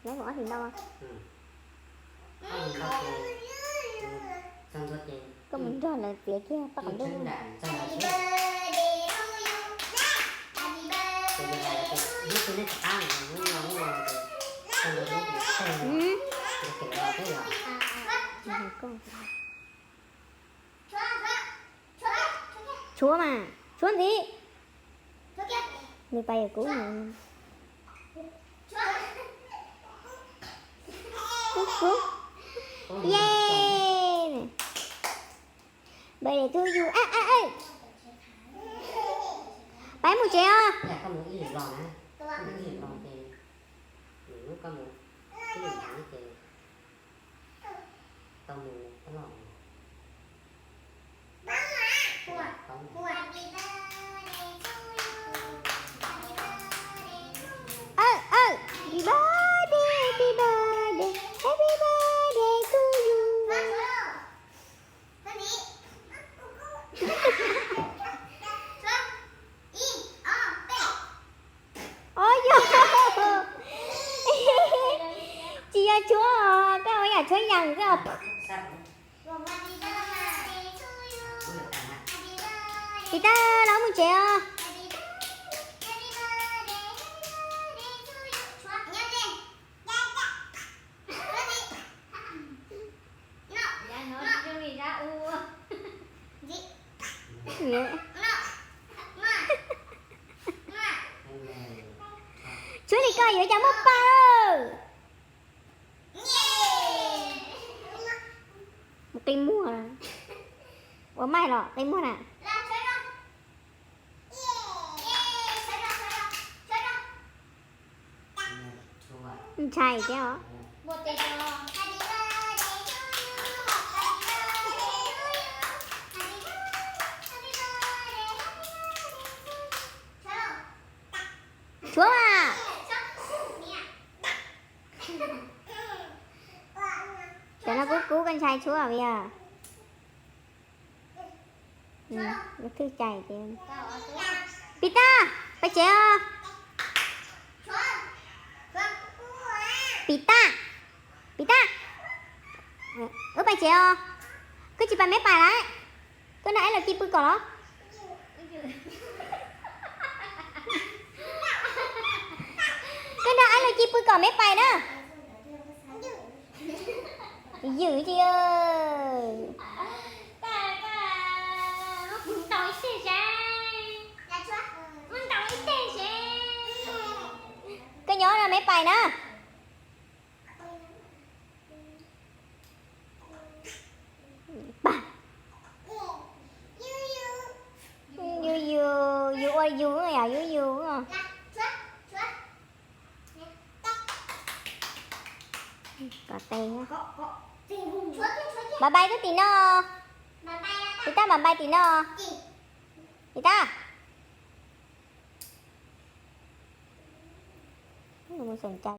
Lawv ob hlis ntau. Koj mus nrog lawv txiav kiag paj qaum ntuj. Tshuab mas, tshuab ntxiv. Nws pais yam kub. Kub kub. Yay. Birthday to you. Pais mus tsev os. Happy birthday, happy birthday, happy birthday to you. Ov yog, tsis yog tshuab, koj ua yam tshuab yees koj. Tsis tas los mus tsev os. Tshuab li koj yuav cas muaj pawg. Mus qi muag. Ua maij los qi muag na. Ntshai thiab os. Tshuab mas. Cov no kub kub koj ntshai tshuab os yog. Thwj cai tias, Pis Tag, pais tsev os. Pis Tag, Pis Tag, wb pais tsev os. Koj tsis pais me pais lawm. Koj nrog aib los ci pw kom los. Koj nrog aib los ci pw kom me pais na. Ywm tiag. Koj nyob no me pais na. Yus yus, yus ua yus yom, yus yus. Kom tes. Npam npai twb tim no. Pis Tag, npam npai tim no. Pis Tag. Mus xeem cai.